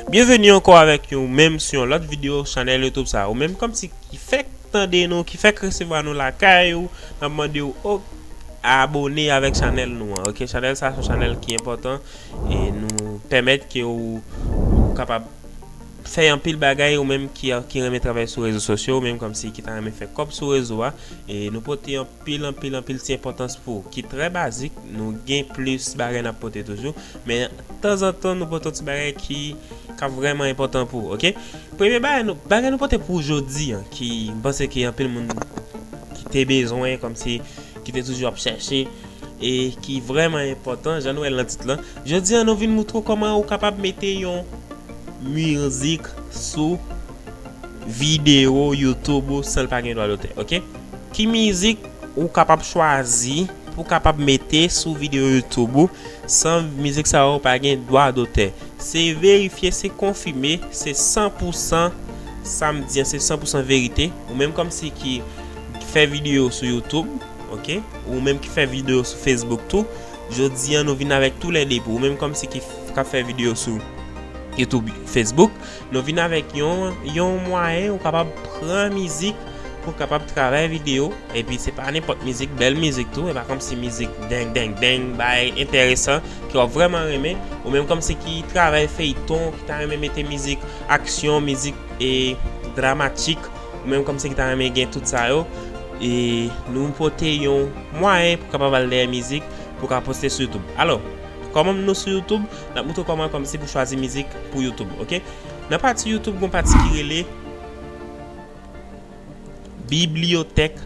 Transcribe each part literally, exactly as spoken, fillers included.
Byenveni ankò avèk nou menm sou yon lòt videyo chanèl YouTube sa. Ou menm kòmsi ki fèk tande nou, ki fèk resevwa nou lakay ou, n ap mande w o, abone avèk chanèl nou an. Ok, chanèl sa se yon chanèl ki enpòtan e nou pèmèt ke ou, ou kapab fè anpil bagay ou menm ki, ki renmen travay sou rezo sosyo, ou menm kòmsi ki ta renmen fè kòb sou rezo a. E nou pote anpil, anpil, anpil ti enpòtans pou ou, ki trè bazik. Nou gen plis bagay n ap pote toujou, men tanzantan nou pote yon ti bagay ki, k ap vrèman enpòtan pou ou, ok? Premye bagay nou, bagay nou pote pou jodi an, ki m panse ke anpil moun ki te bezwen, kòmsi ki te toujou ap chèche, e ki vrèman enpòtan, jan nou wè l nan tit lan. Jodi an, nou vin moutre w kòman ou kapab mete yon mizik sou videyo YouTube ou san l pa gen dwa dotè, ok? Ki mizik ou kapab chwazi pou w kapab mete sou videyo YouTube ou san mizik sa yo pa gen dwa dotè? Se verifye, se konfime, se san pou san, sa m di an, se san pou san verite. Ou menm kòmsi ki fè videyo sou YouTube, ok? Ou menm ki fè videyo sou Facebook tou, jodi an nou vin avèk toulède pou ou. Ou menm kòmsi ki f-, ka fè videyo sou YouTube, Facebook, nou vin avèk yon, yon mwayen ou kapab pran mizik pou w kapab travay videyo. Epi se pa nenpòt mizik, bèl mizik tou. E pa kòmsi mizik deng, deng, deng, bay enteresan, ke w ap vrèman renmen. Ou menm kòmsi ki travay feyton, ki ta renmen mete mizik aksyon, mizik, e, dramatik. Ou menm kòmsi ki ta renmen gen tout sa yo. E nou pote yon mwayen pou w kapab al dèyè mizik, pou w ka poste sou YouTube. Alò, kòman nou sou YouTube, n ap moutre w kòman kòmsi pou chwazi mizik pou YouTube, ok? Nan pati YouTube, gon pati ki rele bibliyotèk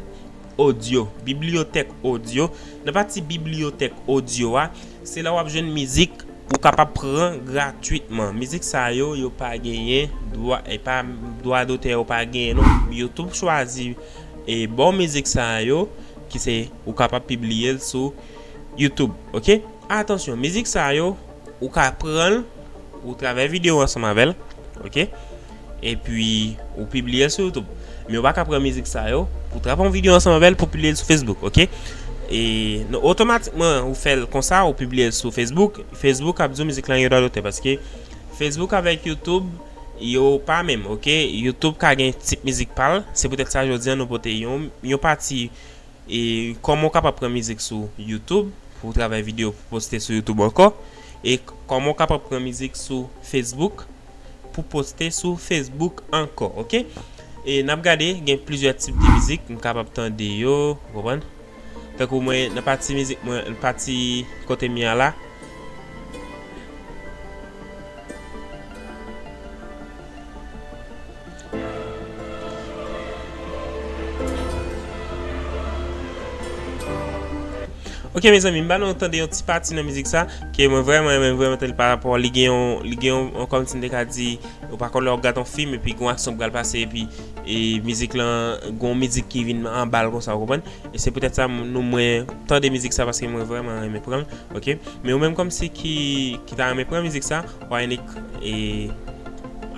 odyo. Bibliyotèk odyo. Nan pati bibliyotèk odyo a, se la w ap jwenn mizik ou kapab pran gratwitman. Mizik sa yo, yo pa genyen dwa, e pa dwa dotè yo pa genyen non. YouTube chwazi e ba w mizik sa yo, ki se ou kapab pibliye l sou YouTube, ok? Atansyon, mizik sa yo, ou ka pran l, ou travay videyo ansanm avè l, ok? Epi, ou pibliye l sou YouTube. Men ou pa ka pran mizik sa yo, pou w travay yon videyo ansanm avè l, pou pibliye l sou Facebook, ok? E, non, otomatikman, ou fè l konsa, ou pibliye l sou Facebook, Facebook ap di w mizik la gen dwa dotè, paske Facebook avèk YouTube, yo pa menm, ok? YouTube ka gen tip mizik pa l, se poutèt sa jodi an nou pote yon, yon pati e kòman w kapab pran mizik sou YouTube pou w travay videyo pou poste sou YouTube ankò, e k-, kòman w kapab pran mizik sou Facebook pou poste sou Facebook ankò, ok? E n ap gade, gen plizyè tip de mizik, m kapab tande yo, ou konprann? Tankou mwen, nan pati mizik mwen, pati kote m ye a la, Ok, mezanmi, m ba nou tande yon ti pati nan mizik sa, ke mwen vrèman renmen, vrèman tande l pa rapò, li gen yon, li gen yon, yon, kòmsi m te ka di, ou pa konn lè w ap gade yon fim, epi gen yon aksyon k pral pase, epi, e mizik lan, gen yon mizik ki vin anba l konsa, ou konprann? E se poutèt sa, m-, nou, mwen tande mizik sa, paske mwen vrèman renmen pran l, ok? Men ou menm kòmsi ki, ki ta renmen pran mizik sa, w a enik, e,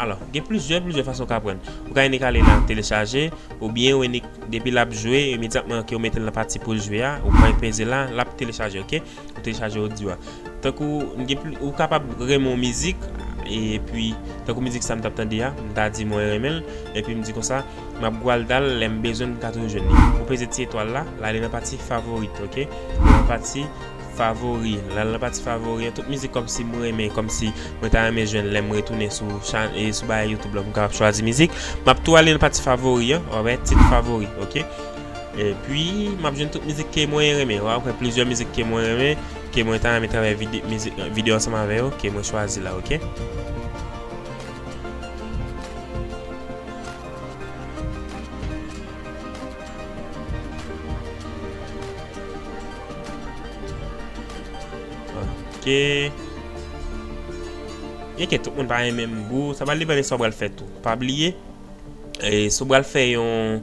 alò, gen plizyè, plizyè fason w ka pran l. Ou ka enik ale nan telechaje, oubyen ou enik, depi l ap jwe, imedyatman ke ou mete l nan pati pou l jwe a, ou pran peze la, l ap telechaje, ok? Ou telechaje odyo a. Tankou, gen pli-, ou kapab renmen yon mizik, epi, tankou mizik sa m t ap tande a, m ta di mwen renmen l, epi m di konsa, m ap gwal dal, lè m bezwen l, m ka toujou jwenn li. Ou peze ti etwal la, l ale nan pati favorit, ok? Nan pati favori. L al nan pati favori an, tout mizik kòmsi mwen renmen, kòmsi mwen ta renmen jwenn lè m retounen sou chan-, e sou bagay YouTube la, pou m kapab chwazi mizik. M ap tou ale nan pati favori an, ou wè, tit favori, ok? Epi, m ap jwenn tout mizik ke mwen renmen. Ou wè, plizyè mizik ke mwen renmen, ke mwen ta renmen travay vide-, mizik, videyo ansanm avè yo, ke mwen chwazi la, ok? Ok. Byenke tout moun pa gen menm gou, sa pral depann de sa w pral fè tou. Pa bliye, e, si w pral fè yon,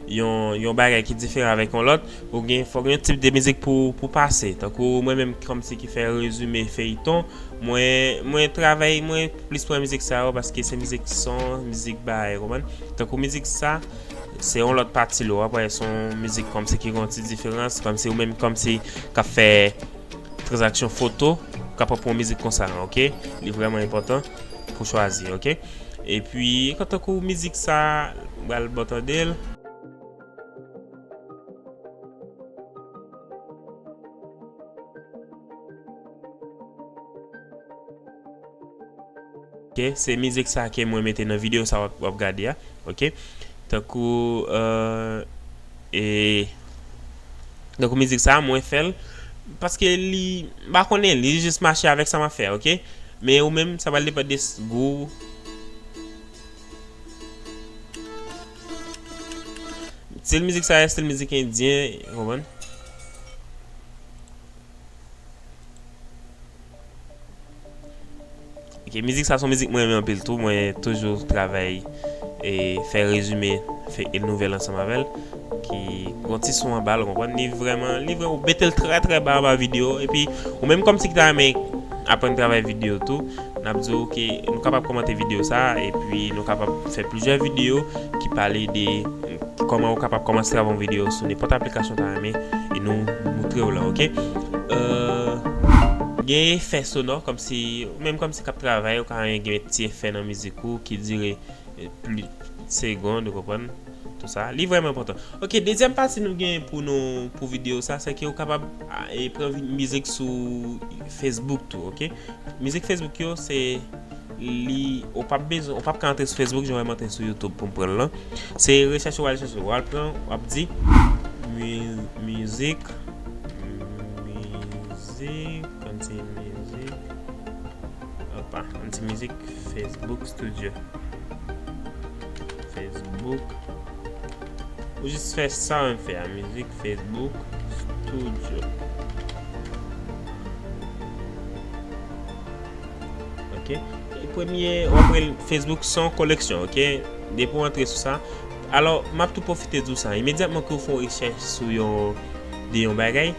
yon, yon bagay ki diferan avèk yon lòt, ou gen, fòk gen yon tip de mizik pou, pou pase. Tankou mwen menm, kòmsi ki fè rezime feyton, mwen, mwen travay, mwen plis pran mizik sa yo, paske se mizik son, mizik bagay, konprann? Tankou mizik sa, se yon lòt pati lo, w ap wè se yon mizik kòmsi ki gen yon ti diferans, kòmsi ou menm kòmsi k ap fè tranzaksyon foto, ou kapab pran mizik konsa, ok? Li vrèman enpòtan. Ou chwazi, ok? Epi, kantankou mizik sa, m pral ba w tande l. Ok, se mizik sa ke mwen mete nan videyo sa w ap, w ap gade a, ok? Tankou, euh, e, tankou mizik sa, mwen fè l, paske li, m pa konnen, li jis mache avèk sa m ap fè, ok? Men ou menm, sa pral depann de s-, gou w. Stil mizik sa, stil mizik endyen, ou konprann? Ok, mizik sa se yon mizik mwen renmen anpil tou. Mwen toujou travay e fè rezime, fè e nouvèl ansanm avè l. Ki gon ti son anba l, ou konprann? Li vrèman, li vrèman, ou mete l trè, trè ba anba videyo. Epi, ou menm kòmsi ki ta renmen aprann travay videyo tou, n ap di w ke nou kapab kòmante videyo sa, epi nou kapab fè plizyè videyo ki pale de kòman ou kapab kòmanse travay yon videyo sou nenpòt aplikasyon w ta renmen, e nou moutre w la, ok? Euh, gen efè sonò, kòmsi, ou menm kòmsi k ap travay, ou ka gen ti efè nan mizik ou ki dire, eh, plis segonn, ou konprann? Tout sa. Li vrèman enpòtan. Ok, dezyèm pati nou gen pou nou, pou videyo sa, se ke ou kapab, a, e pran vi-, mizik sou Facebook tou, ok? Mizik Facebook yo, se li, ou p ap bezwen, ou p ap ka antre sou Facebook, jan w wè m antre sou YouTube pou m pran l lan. Se rechèch ou al chèche, ou al pran, w ap di mi-, mizik, mizik, ann di mizik, apa, ann di mizik Facebook Studio. Facebook. Ou jis fè sa w fè a, mizik Facebook Studio. Ok. E premye, w ap wè Facebook Son Collection, ok? Depi w antre sou sa. Alò, m ap tou pwofite di w sa. Imedyatman ke w fè yon rechèch sou yon, de yon bagay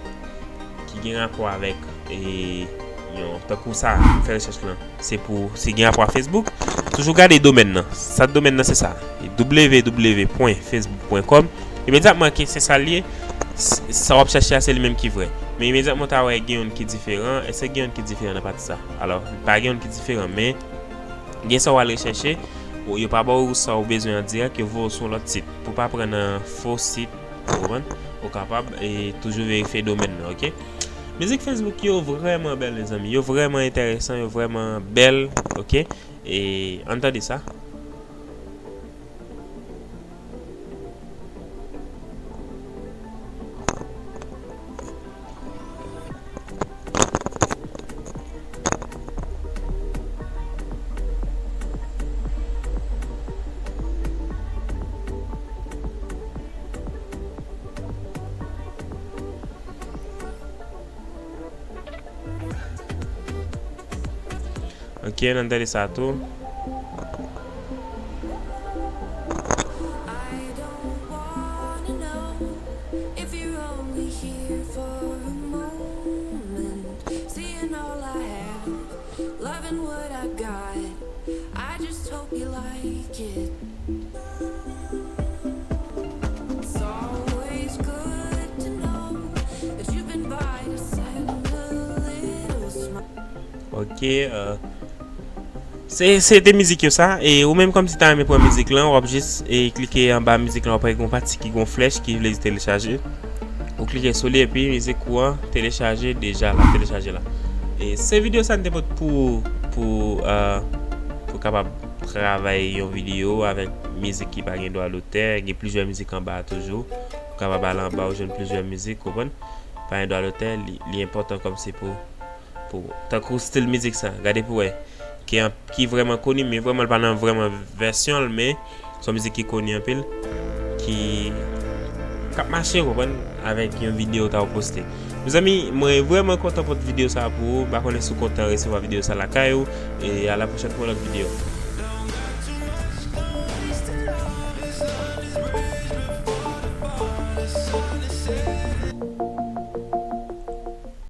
ki gen rapò avèk, e, yon, tankou sa, m fè rechèch lan. Se pou, si gen rapò a Facebook, toujou gade domèn nan. Sa domèn nan se sa. W W W pwen facebook pwen com. Imedyatman ke se sa l ye, s-, sa w ap chèche a, se li menm ki vrè. Men imedyatman w ta wè gen youn ki diferan, èske gen youn ki diferan nan pati sa? Alò, pa gen youn ki diferan, men gen sa w al rechèche, ou, yo pa ba w sa w bezwen an dirèk, yo voye w sou yon lòt sit. Pou w pa pran nan fo sit, ou konprann? Ou kapab, e, toujou verifye domèn nan, ok? Mizik Facebook yo vrèman bèl, mezanmi. Yo vrèman enteresan, yo vrèman bèl, ok? E, ann tande sa. Ok, n ap tande sa tou. I don't wanna know if you're only here for a moment. Seeing all I have, loving what I got. I just hope you like it. It's always good to know that you've been by to send a little smile. Ok, euh, se, se te mizik yo sa. E ou menm kòmsi ta renmen pran mizik lan, w ap jis, e, klike anba mizik lan, w ap wè gon pati ki gon flèch ki vle di telechaje. Ou klike sou li epi mizik ou an telechaje deja la, telechaje la. E se videyo sa n te pote pou, pou, euh, pou kapab travay yon videyo avèk mizik ki pa gen dwa dotè. Gen plizyè mizik anba a toujou. Ou kapab al anba, ou jwenn plizyè mizik, konprann? Pa gen dwa dotè, li, li enpòtan kòmsi pou, pou, tankou stil mizik sa. Gade pou wè. Ki an, ki vrèman koni, men vrèman l pa nan vrèman vèsyon l, men se yon mizik ki koni anpil, ki, k ap mache, ou konprann, avèk yon videyo w ta poste. Mezanmi, mwen vrèman kontan pote videyo sa pou ou. M pa konnen si w kontan resevwa videyo sa lakay ou. E a la pwochèn pou yon lòt videyo.